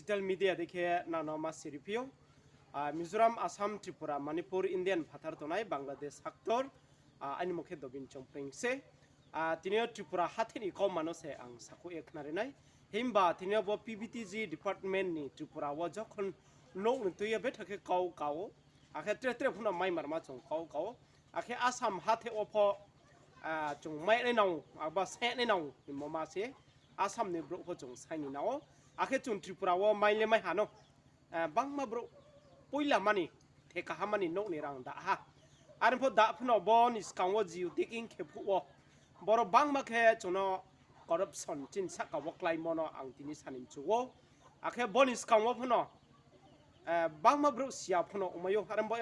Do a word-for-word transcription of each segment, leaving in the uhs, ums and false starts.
Digital media dei khe nang no ma siri phi ou. Mizoram, Assam, Tripura, Manipur, Indian phathar tongnai Bangladesh haktor. Aini mung khe Dobin Chongpreng se. Tini yo Tripura hatheh ni kauma no se ang sakhouh ye khnari nai. Himba tini yo bo P V T G department ni Tripura wo jokhon nouh ni tui ye betha khe kau ka ou. Akhe tre tre phuno maimarma chung kau ka ou. Akhe Assam hatheh wo pho chung mai nai nang, abo se nai nang hingmo ma se. Assam ni brouh pho chung sai ni nang ou. Akhe chung Tripura wo mai le mai ha no. Bangma brouh poila mani, theka ha mani nouh ni rang da ha. Are pho da phuno bo ni skang wo geo tagging khe phuh wo. Boro bangma khe chung no corruption chini sahka wo kláimo no ang tini sani mchu ou. Akhe bo ni skang wo phuno bangma brouh siya phuno ongmai ou. Are bo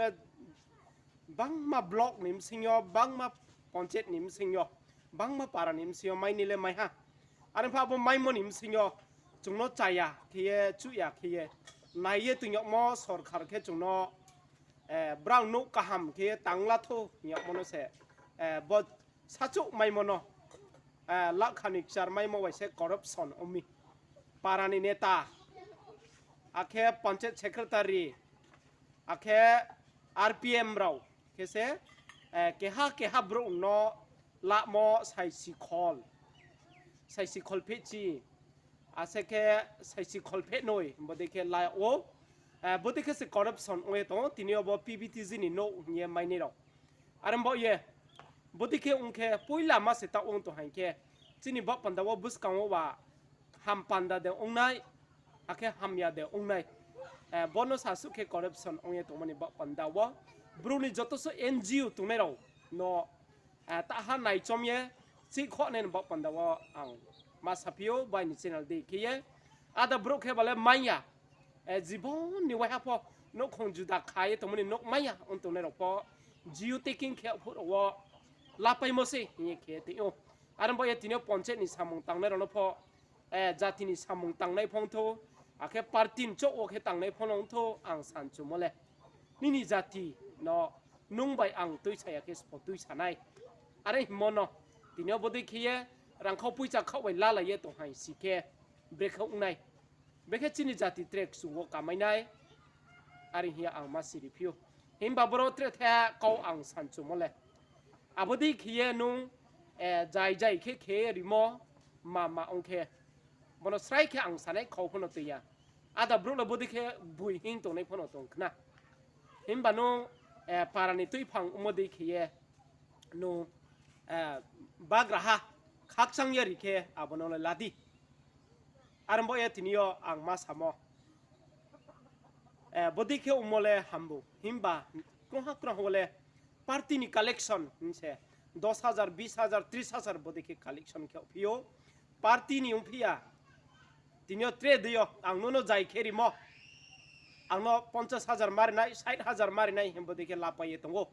bangma block ni bsing yo, bangma panchayat ni bsing yo, bangma para ni bsing yo mai ni le mai ha. Are pho abo maimo ni bsing yo chung no chaya khe ye, chuh ya khe ye, nai ye toing yagmo sorkar khe chung no brang nouh kaham khe ye tangla thou hing yagmo no se, bo sachouh maimo no, lakha ni kchar maimo bai se corruption ong mi. Para ni neta, akhe panchayat secretary, akhe R P M rao khe se keha keha brouh no lamo saisi khol, saisi kholphehchi, ase khe saisi kholphehnoi bodei khe la ou. Bodei khe se corruption ong ye tong ou, tini yo bo P V T G ni nouh hing ye mainai rao. Are bo ye, bodei khe ong khe poila ma se taoh ong tong haing khe, chini baoh panda wo buskang wo ba ham panda de ong nai, akhe hamya de ong nai. Bo no sasuh khe corruption ong ye tongmo ni baoh panda wo. Bru ni joto suh N G O tongnai rao no taha naichom ye chihkhoh nai ni baoh panda wo ang ma saphi ou, bai ni channel dei khe ye. Ada brouh khe ba le mai ya, jibon ni waiha pho nouhkhong juda kha ye tongmo ni nouh mai ya ong tongnai rao pho geo tagging khe phuh rao wo lapaimo se hing ye khe tong ou. Are bo ye tini yo panchayat ni samung tangnai rao no pho, jati ni samung tangnai pho ong thou, akhe party ni chouh wo khe tangnai pho no ong thou, ang sanchumo le nini jati no nung bai ang tuisa ya khe sbo tuisa nai. Are hingmo no, tini yo bodei khe ye rangkhao poicha khaoh bai lalai ye tong haing si khe, brekhe ong nai. Bekhe chini jati tre kchu wo kamai nai. Are hing ye ang ma siri phi ou. Himba boro tre the kau ang sanchumo le. Abo dei khe ye nung, jai jai khe khe rimo ma ma ong khe. Bo no srai khe ang sanai khau pho no tui ya. Ada brouh le bodei khe boi hing tongnai pho no tong khna. Himba nung, para ni tuiphang ongmo dei khe ye nung, bagraha khakchang ye ri khe abo no le la di. Are bo ye tini yo ang ma samo, bodei khe ongmo le hambu. Himba krungha krungha wo le party ni collection hing se, dos hajar, bis hajar, tris hajar bodei khe collection khe phi ou. Party ni ongphi ya. Tini yo tre dei yo ang no no jai khe rimo, ang no ponchas hajar mari nai, sait hajar mari nai hing bodei khe lapai ye tong ou.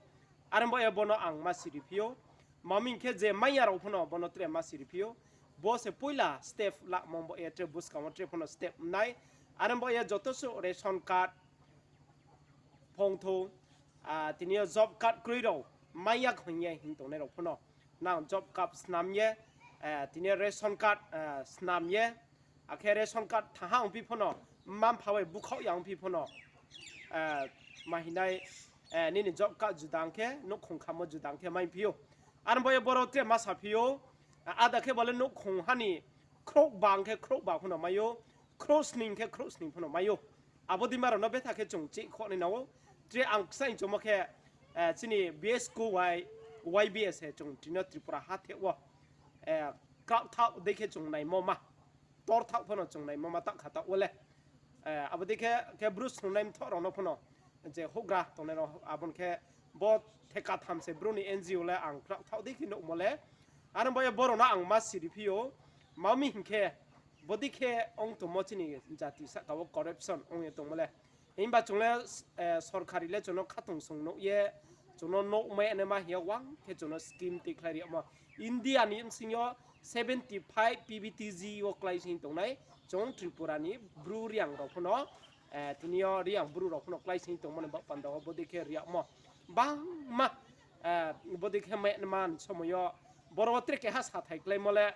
Are bo ye bo no ang ma siri phi ou. Maming khe je mai ya rao pho no bo no tre ma siri phi ou. Bo se poila step lamo bo ye tre buskang wo tre pho no step nai. Are bo ye joto suh ration card phongthou, tini yo job card kroi rao mai ya hing ye hing tongnai rao pho no nang job card snam ye, tini yo ration card snam ye, akhe ration card thanngha ongphi pho no, mma-mpha bai bukhaoh ya ongphi pho no, ma hing nai, nini job card juda ong khe, nouhkhong khamo juda ong khe mai phi ou. Are bo ye boro tre ma saphi ou, ada khe bo le nouhkhong ha ni khrouhba ong khe khrouhba pho no mai ou, khrouhsning khe khrouhsning pho no mai ou. Abo dei ma rao no betha khe chung chihkhoh nai nang ou. Tre ang kchaih choungmo khe, chini B S K Y, Y B S se chung tini yo Tripura hatheh wo kraohthaoh dei khe chung naimo ma, torthaoh pho no chung naimo ma taoh kha taoh wo le. Abo dei khe, khe Bru Snungnai Mthoh rao no pho no, je houhgra tongnai rao abo ni khe bo theka tham se Bru ni N G O le ang kraohthaoh dei khe nuhmo le. Are bo ye boro no ang ma siri phi ou, ma mi hing khe, bodei khe ong tongmo chini jati sahka wo corruption ong ye tongmo le. Himba chung le, sorkari le chung no khatungsung nuh ye, chung no nouh mai naima hing ye wang khe chung no scheme tuikhlai ri yagmo. India ni bsing yo seventy five P V T G wo kláising tongnai, chung Tripura ni Bru Reang rao pho no, tini yo Reang Bru rao pho no kláising tongmo ni baoh panda wo bodei khe ri yagmo. Bangma, bodei khe mai naima ni somoi yo, boro wo tre keha sathai kláimo le,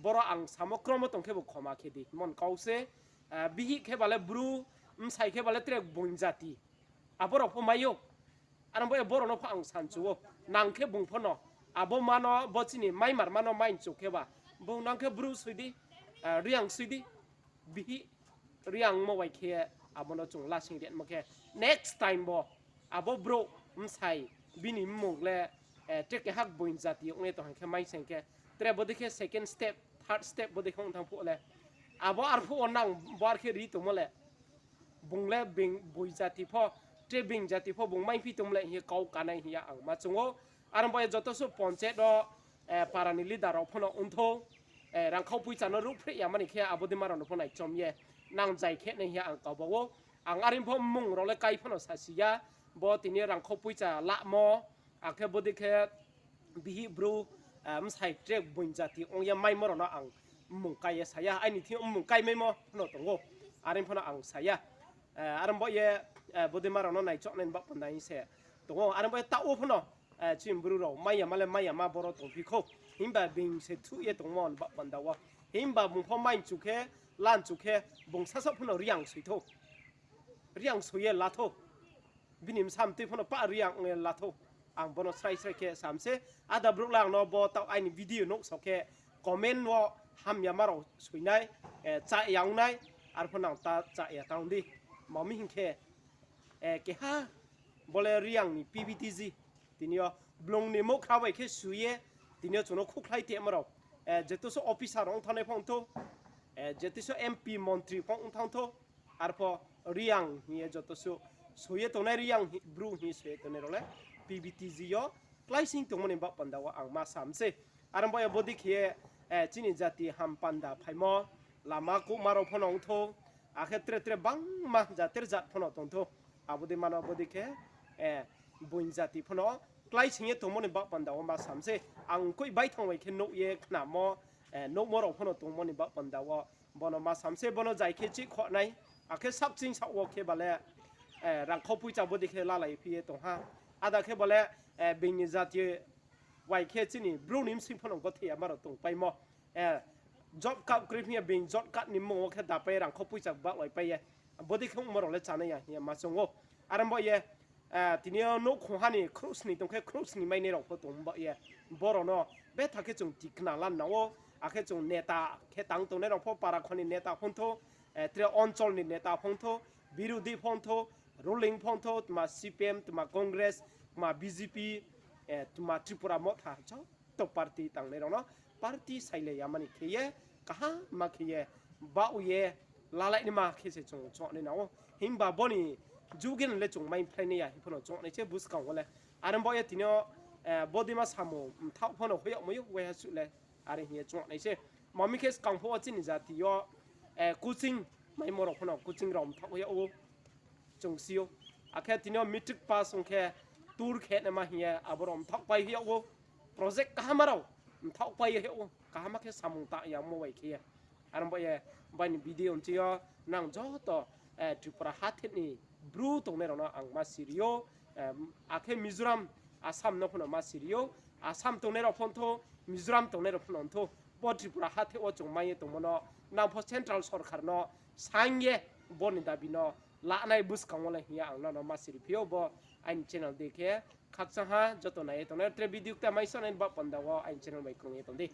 boro ang samo kromo tong khebu khoma khe di, mon kau se, Bihih khe ba le Bru, bsai khe ba le tre gboing jati. Abo rao pho mai ou. Are bo ye borao no pho ang sanchu ou. Nang khe bung pho no. Abo ma no bo chini Myanmar ma no mai mchu khe ba. Bung nang khe Bru soi di, Reang soi di. Bihih Reang mo bai khe abo no chung lasing ri mo khe. Next time bo abo brouh bsai bini mmung le tre keha gboing jati ong ye tong ha khe mai seng khe. Tre bodei khe second step, third step bodei khe ong thanng phuh le. Abo arphuh wo nang bo ar khe ri tongmo le. Bung le being gboing jati pho, tre being jati pho bung maiphi tongmo le hing ye kau kanai hing ye ang ma chung ou. Are bo ye joto suh panchayat wo, para ni leader rao pho no ongthou, rangkhau poicha no ruhphreh ya mani khe abo dei ma rao no pho naichom ye nang zai khe nai hing ye ang kau ba ou. Ang are pho mmung rao le kai pho no sasi ya, bo tini rangkhau poicha lamo, akhe bodei khe bihih Bru, bsai tre gboing jati ong ye maimo rao no ang mmung kai ye sa ya, aini thing mmung kaimaimo pho no tong ou, are pho no ang sa ya. Are bo ye bodei ma rao no naichonai ni baoh panda hing se tong ou, are bo ye taoh wo pho no chini Bru rao mai ya ma le mai ya ma boro tongphi khou, himba being se thuh ye tongmo ni baoh panda wo, himba bung pho mai mchu khe, la mchu khe, bung sasaoh pho no Reang soi thou, Reang soi ye la thou. Bini bsa mtui pho no pah Reang ong ye la thou. Ang bo no srai srai khe sam se. Ada brouh le ang no bo taoh aini video nuhsao khe comment wo hamyama rao soi nai, chaya ong nai, arpho nang ta chaya tang di. Ma mi hing khe, keha bo le Reang ni P V T G. Tini yo blung ni mouhkhra bai khe soi ye, tini yo chung no khukhlai temo rao. Jeto suh officer ong thanngnai pho ong thou, jeto suh M P montri pho ong thanng thou, arpho Reang hing ye joto suh soi ye tongnai Reang Bru hing ye soi ye tongnai rao le P V T G yo kláising tongmo ni baoh panda wo ang ma sam se. Are bo ye bodei khe ye chini jati ham panda phaimo, lama kouhma rao pho no ong thou, akhe tre tre bangma jater jat pho no tong thou. Abo dei ma no bodei khe gboing jati pho no kláising ye tongmo ni baoh panda wo ma sam se. Ang koih bai thanng bai khe nuh ye khnamo, nuhmo rao pho no tongmo ni baoh panda wo bo no ma sam se, bo no zai khe chih khoh nai, akhe sakching saoh wo khe ba le rangkhau poicha bodei khe lalai phi ye tong ha. Ada khe ba le being ni jati bai khe chini Bru ni bsing pho no gothei yama rao tongpaimo. Job card kroi phi ye being job card ni mmung wo khe dapai rangkhau poicha bahlaipai ye. Bodei khe ongmo rao le chanai ya hing ye ma chung ou. Are bo ye tini yo nouhkhongha ni khrouhsni tong khe khrouhsni mainai rao pho tong ba ye. Borao no betha khe chung tikna la nang ou. Akhe chung neta khe tang tongnai rao pho para kho ni neta pho ong thou, tre onchol ni neta pho ong thou, birodi pho ong thou, ruling pho ong thou, tma C P M, tma Congress, tma B J P, tma Tripura Motha, joto party tangnai rao no party sailai yamani khe ye, kaham ma khe ye, baoh ye, lalai naima khe se chung choung nai nang ou. Himba bo ni jugin le chung mai phlai nai ya hing pho no choung nai se buskang wo le. Are bo ye tini yo bodei ma samung mthaoh pho no hoih yagmai ou, waiha suh le. Are hing ye choung nai se. Ma mi khe skang pho wo chini jati yo coaching maimo rao pho no coaching rao mthaoh hoih yag ou. Chung si ou. Akhe tini yo matric pass ong khe tour khe naima hing ye abo rao mthaohpai hoih yag ou. Project kaham rao mthaohpai ye hoih yag ou. Kaham khe samung tang yamo bai khe ye. Are bo ye bai ni video nching yo nang joto Tripura hathe ni Bru tongnai rao no ang ma siri ou. Akhe Mizoram, Assam no pho no ma siri ou. Assam tongnai rao pho ong thou, Mizoram tongnai rao pho no ong thou. Bo Tripura hathe wo chung mai ye tongmo no, nang pho central sorkar no saing ye bo ni dabi no lanai buskang wo le hing ye ang nang no ma siri phi ou bo aini channel dei khe. Khakchang ha joto nai ye tongnai, tre video kta mai sonai ni baoh panda wo aini channel bai krung ye tong di.